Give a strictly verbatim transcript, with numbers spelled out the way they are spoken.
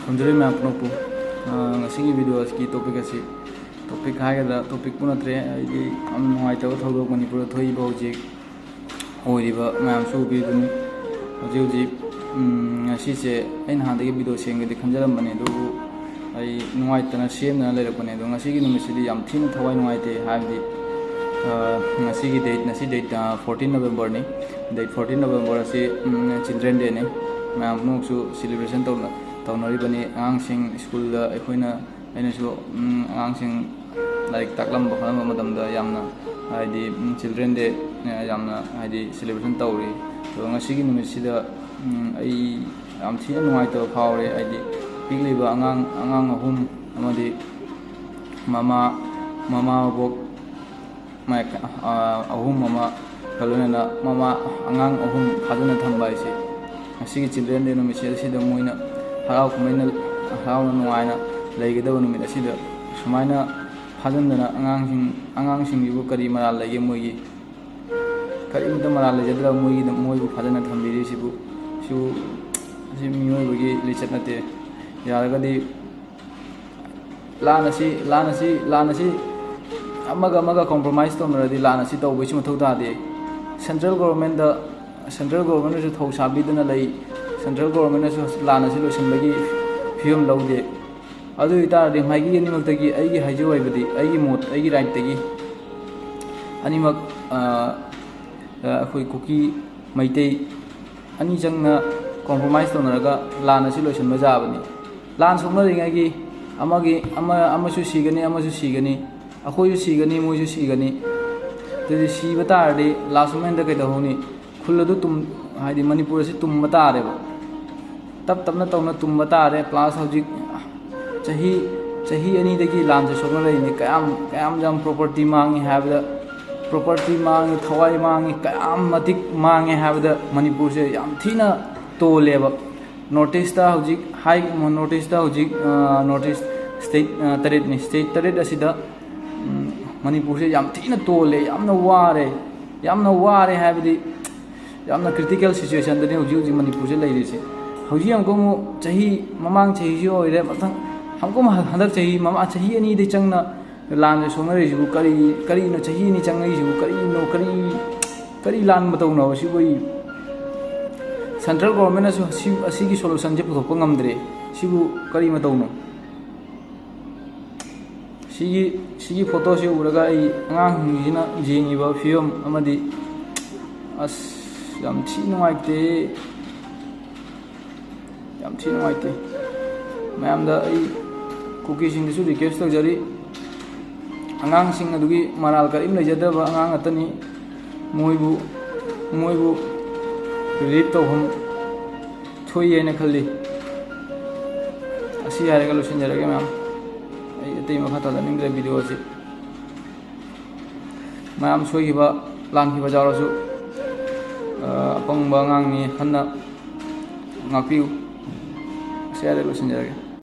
ꯈꯨꯔꯨꯝꯖꯔꯤ ꯃꯌꯥꯝ ꯄꯨꯝꯅꯃꯛꯄꯨ꯫ ꯑ, ꯉꯁꯤꯒꯤ video ꯑꯁꯤꯒꯤ topic ꯑꯁꯤ, topic ꯍꯥꯏꯒꯗ꯭ꯔꯥ, topic ꯄꯨ ꯅꯠꯇ꯭ꯔꯦ, ꯍꯥꯏꯗꯤ ꯌꯥꯝ ꯅꯨꯡꯉꯥꯏꯇꯕ ꯊꯧꯗꯣꯛ ꯃꯅꯤꯄꯨꯔꯗ ꯊꯣꯛꯏꯕ ꯍꯧꯖꯤꯛ ꯑꯣꯏꯔꯤꯕ ꯃꯌꯥꯝꯁꯨ ꯎꯕꯤꯗꯨꯅꯤ꯫ ꯍꯧꯖꯤꯛ ꯍꯧꯖꯤꯛ, ꯎꯝ, ꯉꯁꯤꯁꯦ ꯑꯩ ꯅꯍꯥꯟꯗꯒꯤ video ꯁꯦꯝꯒꯦꯗꯤ ꯈꯟꯖꯔꯝꯕꯅꯦ, ꯑꯗꯨꯕꯨ ꯑꯩ ꯅꯨꯡꯉꯥꯏꯇꯅ ꯁꯦꯝꯗꯅ ꯂꯩꯔꯛꯄꯅꯦ꯫ ꯑꯗꯣ ꯉꯁꯤꯒꯤ ꯅꯨꯃꯤꯠꯁꯤꯗꯤ ꯌꯥꯝ ꯊꯤꯅ ꯊꯋꯥꯏ ꯅꯨꯡꯉꯥꯏꯇꯦ, ꯍꯥꯏꯕꯗꯤ, ꯑ, ꯉꯁꯤꯒꯤ date, ꯉꯁꯤ date, ꯑ, fourteen November ꯅꯤ꯫ Date fourteen November ꯑꯁꯤ, ꯎꯝ, Children Day ꯅꯤ꯫ ꯃꯌꯥꯝ ꯄꯨꯝꯅꯃꯛꯁꯨ celebration ꯇꯧꯅ-, ꯇꯧꯅꯔꯤꯕꯅꯤ꯫ ꯑꯉꯥꯡꯁꯤꯡ ꯁ꯭ꯀꯨꯜꯗ ꯑꯩꯈꯣꯏꯅ, ꯑꯩꯅꯁꯨ, ꯎꯝ, ꯑꯉꯥꯡꯁꯤꯡ ꯂꯥꯏꯔꯤꯛ ꯇꯥꯛꯂꯝꯕ ꯈꯣꯠꯂꯝꯕ ꯃꯇꯝꯗ ꯌꯥꯝꯅ, ꯍꯥꯏꯗꯤ, ꯎꯝ, Children Day, ꯑ, ꯌꯥꯝꯅ, ꯍꯥꯏꯗꯤ, celebration ꯇꯧꯔꯤ꯫ ꯑꯗꯣ ꯉꯁꯤꯒꯤ ꯅꯨꯃꯤꯠꯁꯤꯗ, ꯎꯝ, ꯑꯩ ꯌꯥꯝ ꯊꯤꯅ ꯅꯨꯡꯉꯥꯏꯇꯕ ꯐꯥꯎꯔꯦ꯫ ꯍꯥꯏꯗꯤ, ꯄꯤꯛꯂꯤꯕ ꯑꯉꯥꯡ, ꯑꯉꯥꯡ ꯑꯍꯨꯝ ꯑꯃꯗꯤ ꯃꯃꯥ, ꯃꯃꯥ ꯃꯕꯣꯛ ꯃꯥꯏ, ꯑ, ꯑꯍꯨꯝ ꯑꯃꯒ ꯂꯣꯏꯅꯅ ꯃꯃꯥ, ꯑꯉꯥꯡ ꯑꯍꯨꯝ ꯐꯥꯖꯤꯟꯅ ꯊꯝꯕ ꯍꯥꯏꯁꯦ, ꯉꯁꯤꯒꯤ Children Day ꯅꯨꯃꯤꯠꯁꯤ ꯑꯁꯤꯗ ꯃꯣꯏꯅ ꯍꯔꯥꯎ ꯀꯨꯝꯍꯩꯅ, ꯍꯔꯥꯎꯅ ꯅꯨꯡꯉꯥꯏꯅ ꯂꯩꯒꯗꯕ ꯅꯨꯃꯤꯠ ꯑꯁꯤꯗ ꯁꯨꯃꯥꯏꯅ ꯐꯥꯖꯤꯟꯗꯅ ꯑꯉꯥꯡꯁꯤꯡ, ꯑꯉꯥꯡꯁꯤꯡꯁꯤꯕꯨ ꯀꯔꯤ ꯃꯔꯥꯜ ꯂꯩꯒꯦ? ꯃꯣꯏꯒꯤ ꯀꯔꯤꯝꯇ ꯃꯔꯥꯜ ꯂꯩꯖꯗ꯭ꯔ ꯃꯣꯏꯒꯤꯗ, ꯃꯣꯏꯕꯨ ꯐꯥꯖꯤꯟꯅ ꯊꯝꯕꯤꯔꯤꯁꯤꯕꯨ? ꯁꯤꯕꯨ, ꯁꯤ ꯃꯤꯑꯣꯏꯕꯒꯤ ꯂꯤꯆꯠ ꯅꯠꯇꯦ꯫ ꯌꯥꯔꯒꯗꯤ ꯂꯥꯟ ꯑꯁꯤ, ꯂꯥꯟ ꯑꯁꯤ, ꯂꯥꯟ ꯑꯁꯤ ꯑꯃꯒ ꯑꯃꯒ compromise ꯇꯧꯅꯔꯗꯤ ꯂꯥꯟ ꯑꯁꯤ ꯇꯧꯕꯩꯁꯨ ꯃꯊꯧ ꯇꯥꯗꯦ꯫ Central government ꯇ, central government ꯅꯁꯨ ꯊꯧ ꯁꯥꯕꯤꯗꯨꯅ ꯂꯩ, central government ꯅꯁꯨ ꯂꯥꯟ ꯑꯁꯤ ꯂꯣꯏꯁꯤꯟꯕꯒꯤ ꯐꯤꯕꯝ ꯂꯧꯗꯦ꯫ ꯑꯗꯨ ꯑꯣꯏꯇꯥꯔꯗꯤ ꯃꯥꯏꯀꯩ ꯑꯅꯤꯃꯛꯇꯒꯤ ꯑꯩꯒꯤ ꯍꯥꯏꯖꯧ ꯍꯥꯏꯕꯗꯤ, ꯑꯩꯒꯤ ꯃꯣꯠ, ꯑꯩꯒꯤ right ꯇꯒꯤ ꯑꯅꯤꯃꯛ, ꯑ, ꯑ, ꯑꯩꯈꯣꯏ ꯀꯨꯀꯤ, ꯃꯩꯇꯩ ꯑꯅꯤ ꯆꯪꯅ compromise ꯇꯧꯅꯔꯒ ꯂꯥꯟ ꯑꯁꯤ ꯂꯣꯏꯁꯤꯟꯕ ꯌꯥꯕꯅꯤ꯫ ꯂꯥꯟ ꯁꯣꯛꯅꯔꯤꯉꯩꯒꯤ ꯑꯃꯒꯤ, ꯑꯃ, ꯑꯃꯁꯨ ꯁꯤꯒꯅꯤ, ꯑꯃꯁꯨ ꯁꯤꯒꯅꯤ, ꯑꯩꯈꯣꯏꯁꯨ ꯁꯤꯒꯅꯤ, ꯃꯣꯏꯁꯨ ꯁꯤꯒꯅꯤ꯫ ꯑꯗꯨꯗꯤ ꯁꯤꯕ ꯇꯥꯔꯗꯤ last moment ꯗ ꯀꯩꯗꯧꯍꯧꯅꯤ? ꯈꯨꯜ ꯑꯗꯨ ꯇꯨꯝ-, ꯍꯥꯏꯗꯤ ꯃꯅꯤꯄꯨꯔ ꯑꯁꯤ ꯇꯨꯝꯕ ꯇꯥꯔꯦꯕ꯫ ꯇꯞ ꯇꯞꯅ ꯇꯧꯅ ꯇꯨꯝꯕ ꯇꯥꯔꯦ꯫ Plus ꯍꯧꯖꯤꯛ ꯆꯍꯤ, ꯆꯍꯤ ꯑꯅꯤꯗꯒꯤ ꯂꯥꯟꯁꯦ ꯁꯣꯛꯅꯔꯛꯏꯅꯤ꯫ ꯀꯌꯥꯝ, ꯀꯌꯥꯝ ꯌꯥꯝ property ꯃꯥꯡꯉꯤ ꯍꯥꯏꯕꯗ, property ꯃꯥꯡꯉꯤ, ꯊꯋꯥꯏ ꯃꯥꯡꯉꯤ, ꯀꯌꯥꯝ ꯃꯇꯤꯛ ꯃꯥꯡꯉꯦ ꯍꯥꯏꯕꯗ ꯃꯅꯤꯄꯨꯔꯁꯦ ꯌꯥꯝ ꯊꯤꯅ ꯇꯣꯜꯂꯦꯕ꯫ North East ꯇ ꯍꯧꯖꯤꯛ ꯍꯥꯏ, North East ꯇ ꯍꯧꯖꯤꯛ, ꯑ, North East state, ꯑ, ꯇꯔꯦꯠꯅꯤ꯫ State ꯇꯔꯦꯠ ꯑꯁꯤꯗ, ꯎꯝ, ꯃꯅꯤꯄꯨꯔꯁꯦ ꯌꯥꯝ ꯊꯤꯅ ꯇꯣꯜꯂꯦ, ꯌꯥꯝꯅ ꯋꯥꯔꯦ꯫ ꯌꯥꯝꯅ ꯋꯥꯔꯦ ꯍꯥꯏꯕꯗꯤ ꯌꯥꯝꯅ critical situation ꯗꯅꯤ ꯍꯧꯖꯤꯛ ꯍꯧꯖꯤꯛ ꯃꯅꯤꯄꯨꯔꯁꯦ ꯂꯩꯔꯤꯁꯦ꯫ ꯍꯧꯖꯤꯛ ꯑꯃꯨꯛꯀ ꯑꯃꯨꯛ ꯆꯍꯤ, ꯃꯃꯥꯡ ꯆꯍꯤꯁꯨ ꯑꯣꯏꯔꯦ, ꯃꯊꯪ ꯑꯃꯨꯛꯀ ꯑꯃꯨꯛ ꯍꯟꯗꯛ ꯆꯍꯤ, ꯃꯃꯥꯡ ꯆꯍꯤ ꯑꯅꯤꯗꯩ ꯆꯪꯅ ꯂꯥꯟꯁꯦ ꯁꯣꯛꯅꯔꯤꯁꯤꯕꯨ ꯀꯔꯤ, ꯀꯔꯤꯅꯣ? ꯆꯍꯤ ꯑꯅꯤ ꯆꯪꯅꯔꯤꯁꯤꯕꯨ ꯀꯔꯤꯅꯣ? ꯀꯔꯤ, ꯀꯔꯤ ꯂꯥꯟ ꯃꯇꯧꯅꯣ ꯁꯤꯕꯨ? ꯑꯩ, central government ꯅꯁꯨ ꯑꯁꯤ, ꯑꯁꯤꯒꯤ solution ꯁꯦ ꯄꯨꯊꯣꯛꯄ ꯉꯝꯗ꯭ꯔꯦ꯫ ꯁꯤꯕꯨ ꯀꯔꯤ ꯃꯇꯧꯅꯣ? ꯁꯤꯒꯤ, ꯁꯤꯒꯤ photo ꯁꯤ ꯎꯔꯒ ꯑꯩ ꯑꯉꯥꯡꯁꯤꯡꯁꯤꯅ ꯌꯦꯡꯉꯤꯕ ꯐꯤꯕꯝ ꯑꯃꯗꯤ, ꯑꯁ, ꯌꯥꯝ ꯊꯤ ꯅꯨꯡꯉꯥꯏꯇꯦ, ꯌꯥꯝ ꯊꯤ ꯅꯨꯡꯉꯥꯏꯇꯦ꯫ ꯃꯌꯥꯝꯗ ꯑꯩ, ꯀꯨꯀꯤꯁꯤꯡꯗꯁꯨ request ꯇꯧꯖꯔꯤ, ꯑꯉꯥꯡꯁꯤꯡ ꯑꯗꯨꯒꯤ ꯃꯔꯥꯜ ꯀꯔꯤꯝ ꯂꯩꯖꯗꯕ ꯑꯉꯥꯡ ꯉꯥꯛꯇꯅꯤ꯫ ꯃꯣꯏꯕꯨ, ꯃꯣꯏꯕꯨ relief ꯇꯧꯐꯝ ꯊꯣꯛꯏ ꯍꯥꯏꯅ ꯈꯜꯂꯤ꯫ ꯑꯁꯤ ꯍꯥꯏꯔꯒ ꯂꯣꯏꯁꯤꯟꯖꯔꯒꯦ ꯃꯌꯥꯝ꯫ ꯑꯩ ꯑꯇꯩ ꯃꯈꯥ ꯇꯥꯖꯅꯤꯡꯗ꯭ꯔꯦ video ꯁꯤ꯫ ꯃꯌꯥꯝ ꯁꯣꯏꯈꯤꯕ, ꯂꯥꯟꯈꯤꯕ ꯌꯥꯎꯔꯁꯨ, ꯑ, ꯑꯄꯪꯕ ꯑꯉꯥꯡꯅꯤ, ꯍꯟꯅ ꯉꯥꯛꯄꯤꯌꯨ꯫ ꯑꯁꯤ ꯍꯥꯏꯔꯒ ꯂꯣꯏꯁꯤꯟꯖꯔꯒꯦ꯫